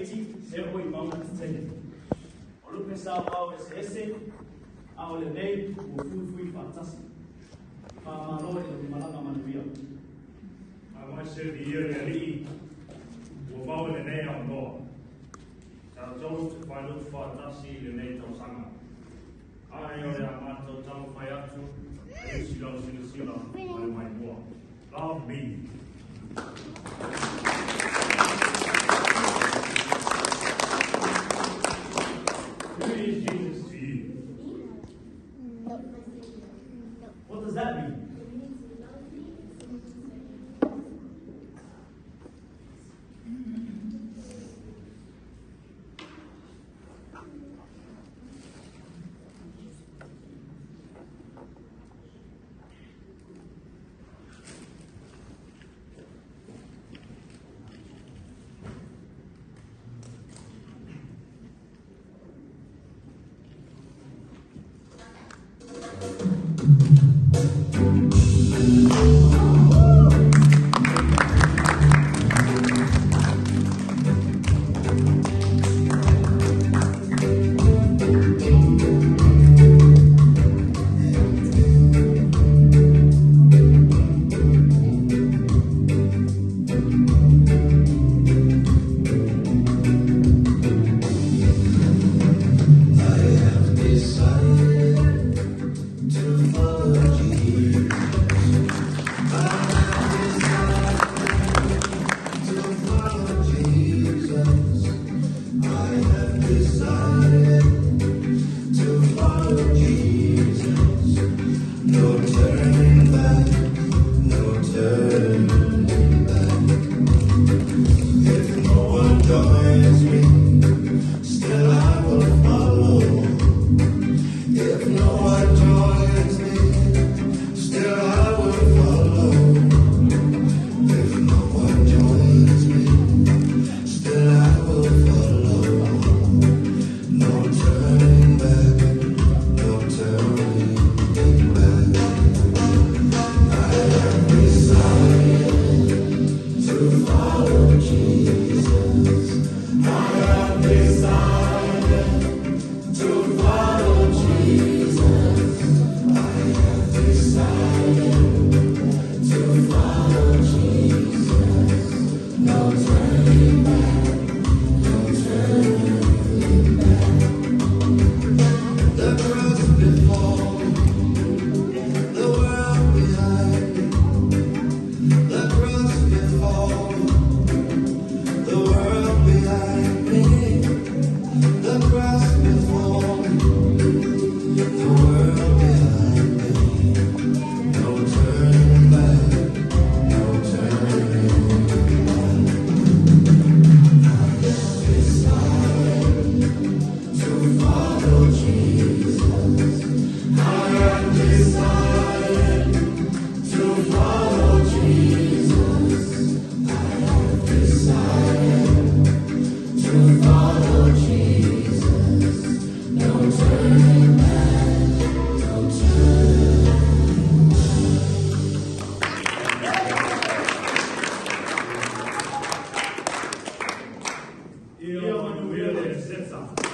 iti e o i mauga tetele. O lupe sa o ao eseese, a o lenei ua fuifui faatasi. Faamalo i le malaga manuia. Aemaise viia le Alii ua maua lenei avanoa. Tatou te failotu faatasi i lenei tausaga. Ae o le a matou taumafai atu e usi lau silasila ma le maimoa. Love me. Who is Jesus to you? What does that mean? Ia manuia le setsa.